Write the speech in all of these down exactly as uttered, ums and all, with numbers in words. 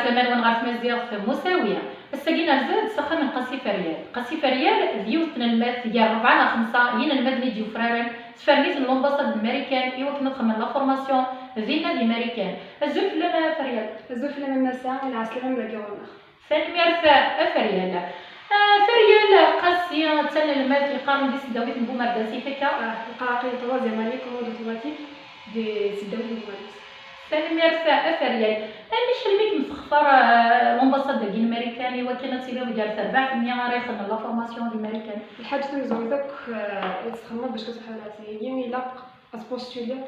Aman wen ɣer tmaziɣt Musawi. Ass-agi nerza-d s axxam n Qasi Feryal. Qasi Feryal d yiwet n tnelmadt gar rebɛa neɣ xemsa yinelmaden i d-yufraren s tfernit n l'ambassade n Marikan i wakken ad xedmen la formation dinna di Marikan. Azul fell-am a Feryal. Azul fell-am a Massa, lɛeslama-m dagi ɣur-neɣ. Tanemmirt a Feryal. A Feryal, Qasi d tanelmadt yeqqaren di tesdawit n Bumerdas, yak akka? Ah, yeqqar aql-i troisième année commande automatique di tesdawit n Bumerdas. Tanemmirt a Feryal. Amek, almi kem-textar, eh, l'ambassade dagi n Marikan i wakken ad tiliḍ gar terbaɛt-nni ara ixedmen la formation di Marikan? Lḥaǧa tamezwarut akk, eh, i tettxemmimeḍ bac ad tṛuḥeḍ ɣer tagi, ilaq ad tpostuliḍ,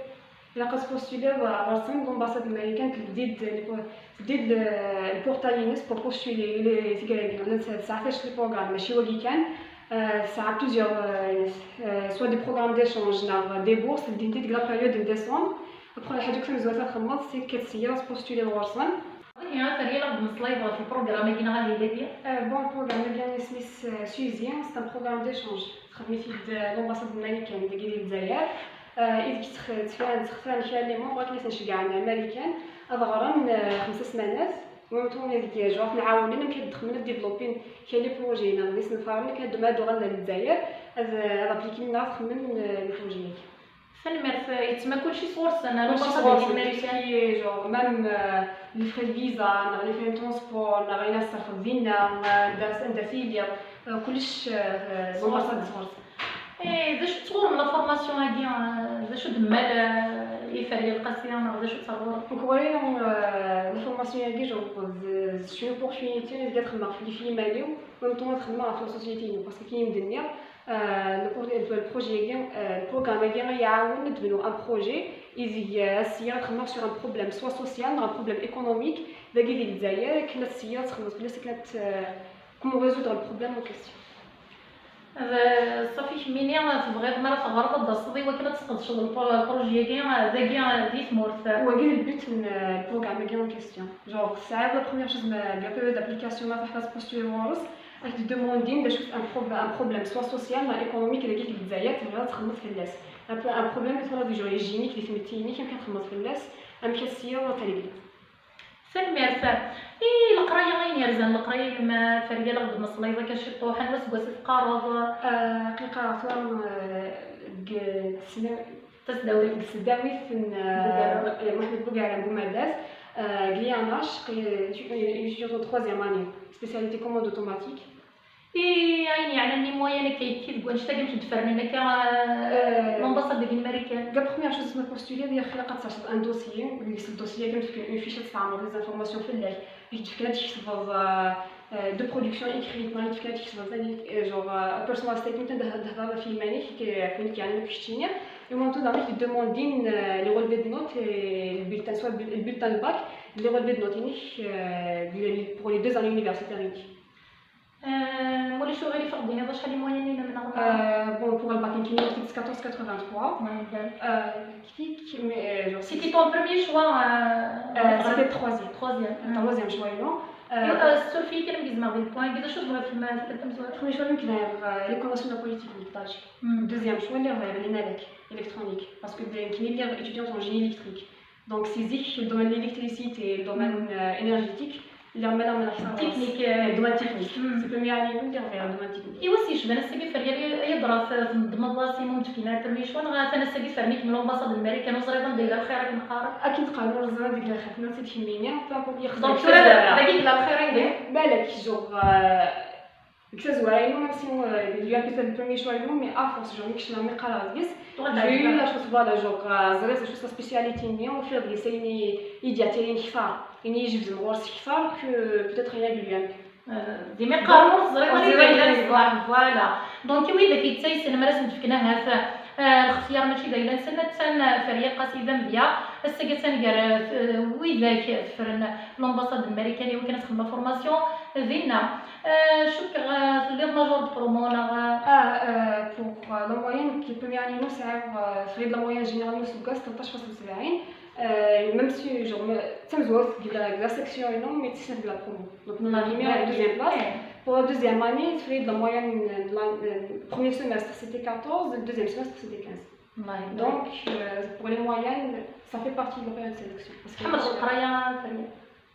ilaq ad tpostuliḍ ɣer-sen. L'ambassade n Marikan teldi-d, teldi-d le, le portail-ines pour postuler i tgara-agi. Llant tesɛa-t-ac les programmes, mačči wagi kan, eh, tesɛa plusieurs, eh, eh, soit des programmes d'échange neɣ des bourses, ldin-t-id deg la période n décembre. Après, lḥaǧa akk tamezwarut ara txemmeḍ, c'est que ad tseyyed ad tpostuliḍ ɣur-sen. Ih, a Feryal, ad aɣ-d-tmeslayeḍ ɣef le programme-agi neɣ ahi dagi? Eh, bon, le programme-agi isem-is, eh, Suzy, c'est un programme d'échange. Texdem-it-id, eh, l'ambassade n Marikan dagi di Lezzayer. Eh, ideg ttx-, ttfran-, ttxefran kra n les membres akken ad ten-ceggɛen ar Marikan ad ɣren, eh, xemsa smanat. Wa tura ideg, eh, genre, ad ten-ɛawnen amek ad xedmen, ad développin kra n les projets neɣ d isenfaren akken ad d-, ad d-uɣalen ar Lezzayer, ad, ad applikin neɣ ad xedmen, eh, les projets-agi. Tanemmirt, yettma kulci sɣur-sen, kulci l'ambassade sɣur-sen, n Marikan. Tout ce qui est, genre, même, euh, les frais de visa, neɣ les frais de transport, neɣ ayen ara tesserfeḍ dinna, anda, anda tiliḍ, euh, kullec, euh, sɣur-sen. L'ambassade sɣur-sen. Eh, d acu-tt ɣur-m la formation-agi, eh, d acu d-temmal, eh, i Feryal Qasi, neɣ d acu-tt ɣur-m? Donc, voilà, euh, la formation-agi, genre, d, d une opportunité, ad xedmeɣ fell-i f yiman-iw, en même temps ad xedmeɣ ɣef la société-inu, parce que akken i m-d-nniɣ, Euh, le pro-, le projet-agi, euh, le programme-agi ad yi-iɛawen ad bnuɣ un projet ideg, euh, ad syiɣ ad xedmeɣ sur un problème soit social neɣ un problème économique dagi di Lezzayer, akken ad syiɣ ad xedmeɣ fell-as, akken ad, euh, comment résoudre le problème en question. D, ṣafi, kemmini tebɣiḍ mi ara teɣreḍ ad d-taseḍ i wakken ad tesqedceḍ le pro-, le projet-agi, euh, dagi, euh, di tmurt. Wagi d le but n, euh, le programme-agi en question. Genre, tesɛiḍ la première chose, ma, la période d'application ma tebɣiḍ ad tpostuliḍ ɣur-s, ad k-d-demandin d acu-t un prob-, un problème soit social neɣ économique dagi deg Lezzayer tebɣiḍ ad txedmeḍ fell-as. Un pro-, un problème, ma tebɣiḍ, genre, hygiénique di tmetti-inek, amek ad txedmeḍ fell-as, amek ad t-tessiɣeḍ ad t-trégleḍ. Tanemmirt. I leqraya, ayen yerzan leqraya-inem, Feryal, ad aɣ-d-tmeslayeḍ akka ciṭuḥ, anwa aseggas i teqqareḍ? Euh, aql-i qqareɣ tura, euh, deg tesna-, tasdawit, deg tesdawit n, euh, Bugaram. Mohamed Bugaram Bumadas, euh, deg l'I N H, étudiant en troisième année, spécialité commande automatique. I ayen yeɛnan les moyens akka, yekkit deg wannect-agi amek d-fernen akka, euh, l'ambassade deg Marikan? La première chose, ma postuliḍ, ilaq ad tesɛuḍ un dossier, deg-s le dossier-agi ad tefkeḍ une fiche ad testɛerḍeḍ les informations fell-ak, ad k-d-tefkeḍ ad tketbeḍ, euh, euh, de production écrite, neɣ ad k-d-tefkeḍ ad tketbeḍ, euh, genre, euh, personal statement, ad d-, ad d-thedreḍ ɣef yiman-ik, euh, ɣef win k-yeɛnan akk keččini. Et en même temps, ad k-d-demandin, euh, les relevés de notes, et le bulletin, soit le bul-, le bulletin de bac, les relevés de notes-inek, euh, pour les deux années universitaires-inek. Euh, ma ulac aɣilif, ad d-tiniḍ acḥal les moyennes-inem, neɣ ma... Euh, bon, pour le bac, nekkini, c'était quatorze quatre-vingt-trois. Ouais, bien. Euh, kifik, mais, euh, genre, c'était ton premier choix, euh, euh, c'était le troisième. Troisième. Le troisième choix, non. Euh, surtout kan, am gezmeɣ di le point-agi, d acu tebɣiḍ kemm, tikkelt tamezwarut? Premier choix, nekk bɣiɣ, euh, les conventions de la polytechnique, Taji. Hmm. Deuxième choix, lliɣ bɣiɣ l'ENALEC, électronique, parce que nekkini lliɣ étudiante en génie électrique. Donc, c'est zik, le domaine de l'électricité, le domaine, euh, énergétique, le domaine, le domaine technique, euh, le domaine technique. Mm. C'est le premier année, donc, le domaine technique. Iwa s-yecban ass-agi Feryal, ay adras, tneddmeḍ-as i mu m-d-fkin ara ternu yecwan, ɣer atan ass-agi tferni-kem l'ambassade n Marikan, ur ẓriɣ anda yella lxir akken qqaren. Akken qqaren, ur ẓriɣ anda yella lxir, ma tt-id-kemmini, donc, ur d-yeqsed. Donc, tura dagi yella lxir, anda? Balak, genre, euh, Deg tazwara-inu, même si, euh, l'U M P c'est le premier choix-inu, mais à force, genre, mi kecmeɣ, mi qqareɣ deg-s, j'ai eu la chance, voilà, genre, euh, ẓriɣ d acu s la spécialité-nni, ufiɣ deg-s ayen i, i d-yeɛtirin kter, ayen i yi-jebden ɣur-s kter que peut-être ayen deg l'U M P. Euh, dima qqaren ur teẓriḍ ara d ayen yellan ṣṣbeḥ, voilà. Donc, i widak yettaysen, mi ara sen-d-fken ahat, euh, lxetyar mačči d ayla-nsen, attan, euh, Feryal Qasi d amedya, ass-agi attan gar, euh, widak ffren l'ambassade n Marikan i wakken ad texdem la formation dinna. Euh, cukkeɣ, euh, telliḍ major de promo, neɣ, euh? Ah, euh, pour, euh, la moyenne, nekk première année-inu sɛiɣ, euh, sɛiɣ la moyenne générale n useggas, tleṭṭac fas u sebɛin. Euh, même si, genre, ma, d tamezwarut deg la, deg la section-inu, mais d tisent deg la promo. Donc, nekk numéro deuxième place. Pour la deuxième année, sɛiɣ la moyenne, euh, de la, euh, premier semestre, c'était quatorze, le deuxième semestre, c'était quinze. Donc, euh, pour les moyennes, ça fait partie de la période de sélection. Parce que tḥemmleḍ leqraya, Feryal?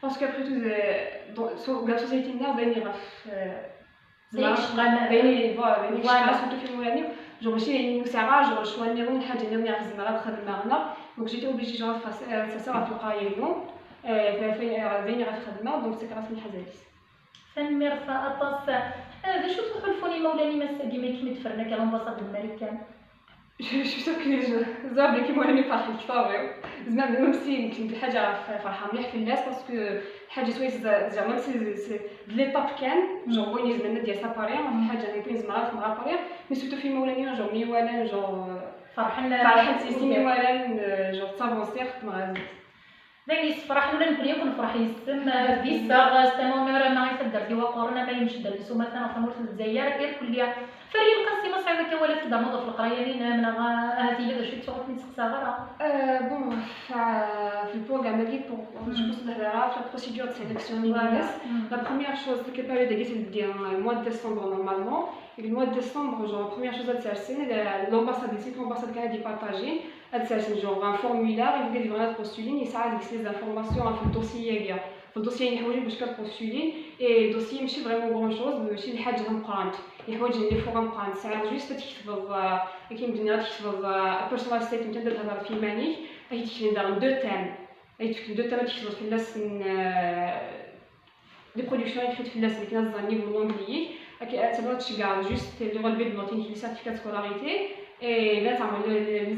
parce que après tout, euh, dans, sur la société, il y a des, euh, des, voilà, des, voilà, des, voilà, surtout في المولاني. Genre ماشي يعني ساعة، genre شوية نظن حاجة اللي نعرف زعما غير خدمة هنا. Donc j'étais obligée genre ف-، آه، ساسا في القراية اليوم، آه، ف-، في، آه، بيني غير خدمة، donc c'est grâce من حزاليس. Tanemmirt aṭas. آه، d acu tettḥulfuḍ imawlan-im ass-agi mi kem-id-ffren akka l'ambassade n Marikan? Je, je suis sûre que les gens, زعما كي مولاني فرحين كثار. زعما même si كنت حاجة فرحة مليح في الناس، parce que حاجة سويس زعما même si c'est de l'étape كان، genre بغيني زعما ندير سا باري، حاجة اللي كاين زعما في مغا باري، mais surtout في مولاني، genre مي ولان، genre فرحان، فرحان سيسي مي ولان، genre تافونسي خدمة غازيز. D ayen yessefraḥen, ula nekkni akk nefreḥ yes-m. D iseɣ, s tama ur nara ma i taddart iwaqoren ama yemcedda lessumat-a ɣer tamurt n Lezzayer irkelli. Ferya Lqasi, ma tesɛiḍ akka awal ad t-id-ternuḍ ɣef leqraya-nni-inem, neɣ ahat yella d acu i ttuɣ ur kem-id-sseqsaɣ ara? Euh, bon, ف-، في البروغرام هذه، pour، je pense نهضر في la procédure de sélection. Voilà. La première chose, c'est que période هذه تبدي le mois de décembre normalement. Le mois de décembre, genre, première chose ad sersen, l'ambassade, le site l'ambassade كاع غادي يبارطاجي. Ad sersen genre un formulaire, يبغي يبغي ad postulin, يسعى ديك les informations في الدوسيي كاع. في الدوسيي يحوج باش كتبوستولي، et الدوسيي ماشي vraiment grand chose، ماشي الحاجة مقرانت، يحوج les formes مقرانت، ساعة juste تكتب، آه، كيما قلنا تكتب، آه، personal statement، تبدا تهضر في مانيك، هي تكتب داغ deux thèmes، هي تكتب deux thèmes تكتب في الناس، آه، les productions écrites في الناس اللي كنا زاني باللونجلي، تما تشجع juste اللي هو البيض نوتين في les certificats de scolarité، et بدا تعمل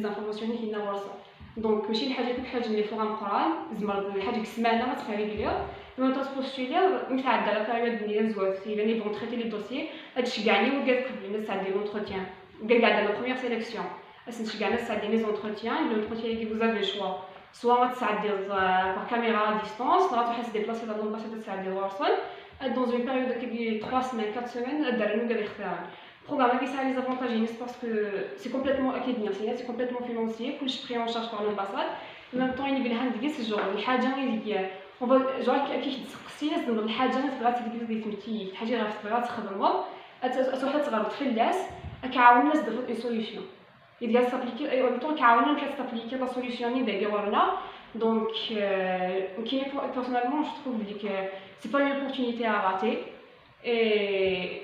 les informations اللي كاينه وراسها. Donc ماشي الحاجه كل حاجه اللي فوقها مقران، زعما الحاجه ديك السمانه ما تفهمي بليغ، mais تبوستولي متعدى la période اللي زوات، الا ils vont traiter les dossiers، هاد تشجعني وقالت لي الناس تعدي l'entretien، وقال قاعده la première sélection، اصلا تشجعنا تعدي les entretiens، l'entretien اللي vous avez le choix. Soit غتسعدي par caméra à distance، لا غتروحي تديبلاسي لهاد l'ambassade تسعدي غورسون. Dans une période كيدير trois semaines، quatre semaines، الدراري كاع يختاروا. البروغرام هذا يسعى les avantages، parce que c'est complètement académique، c'est complètement financier، كلش pris en charge par l'ambassade. En même temps، يعني بالهاند ديك الجور الحاجه اللي هي، on va، genre كي تسقسي لازم الحاجه اللي تبغى تدير، تمتي الحاجه اللي تبغى تخدمها، تروح تغرد في الناس، كعاون الناس دير une solution. Il y a s'appliquer، et en même temps كعاوننا كتابليكي la solution اللي دايره ورنا. Donc euh, كاين، personnellement je trouve que c'est pas une opportunité à rater. Et,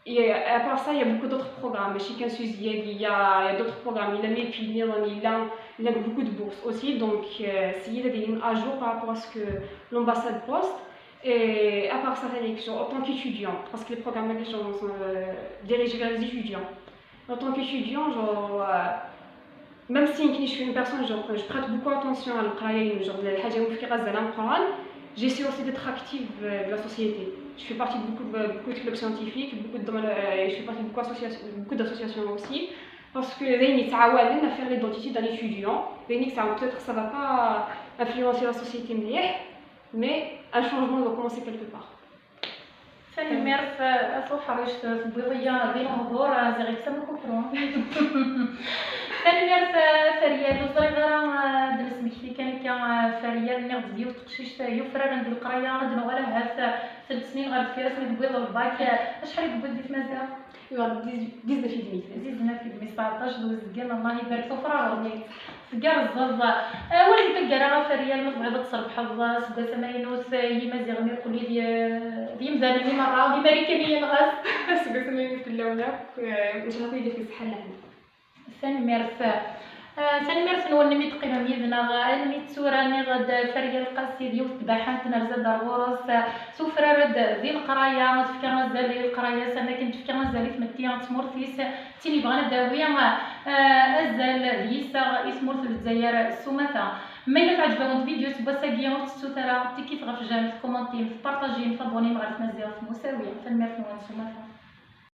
et à part ça, il y a beaucoup d'autres programmes. ماشي كان سوزياكي، il y a, il y a d'autres programmes. Il y a ميبيني، il y a, il y a beaucoup de bourses aussi. Donc euh, c'est à jour par rapport à ce que l'ambassade poste. Et à part ça, en tant qu'étudiant, parce que les programmes sont euh, dirigés vers les étudiants. En tant qu'étudiant, genre, euh, même si je suis une personne, genre, je prête beaucoup attention à le travail, genre, الحاجة اللي مفكرة زعما نقراها, j'essaie aussi d'être active euh, de la société. Je fais partie de beaucoup de, beaucoup de clubs scientifiques, beaucoup de domaines, euh, et je fais partie de beaucoup, associations- beaucoup d'associations aussi. Parce que زين يتعاون à faire l'identité d'un étudiant. زين يتعاون, peut-être ça va pas influencer la société مليح, mais un changement doit commencer quelque part. Tanemmirt a Tuḥrict, tewwiḍ-iyi di lehdur, ziɣ yeksam ukukru. Tanemmirt a Feryal, ur ẓriɣ ara ad d-nesmekti kan akka Feryal, nniɣ-d d yiwet teqcict yufraren di leqraya, ad d-nuɣal ahat telt snin ɣer deffir asmi tewwiḍ lbak. Acḥal i yewwiḍ di tmaziɣt? Dix-neuf et demi. Dix-neuf et demi, seɛṭac d uzgen, Allah ibarek, tufrareḍ. Tgerrzeḍ. Awal n taggara a Feryal, ma tebɣiḍ ad trebḥeḍ aseggas amaynut, Yimaziɣen irkelli d, d yimdanen-nni merra, d Imarikaniyen ɣas. Aseggas amaynut fell-awen akk, eh, nchallah ad yili fi ṣṣeḥḥa n leɛna. Tanemmirt. Eh, tanemmirt-nwen imi d-teqqimem yid-neɣ almi d tura. Nniɣ-d Feryal Qasi d yiwet n tbaḥant, nerza-d ar ɣur-s, tufrar-d di leqraya, tefka azal i leqraya-s am akken tefka azal i tmetti n tmurt-is. D tin yebɣan ad d-tawi, eh, azal d yiseɣ i tmurt n Lezzayer s umata. Ma yella teɛǧeb-awen tvidyut n wass-agi, ur tettut ara tikkit ɣef j'aime, tkumantim, tpartajim, tabunim ɣer Tmaziɣt n Usawi. Tanemmirt-nwen s umata.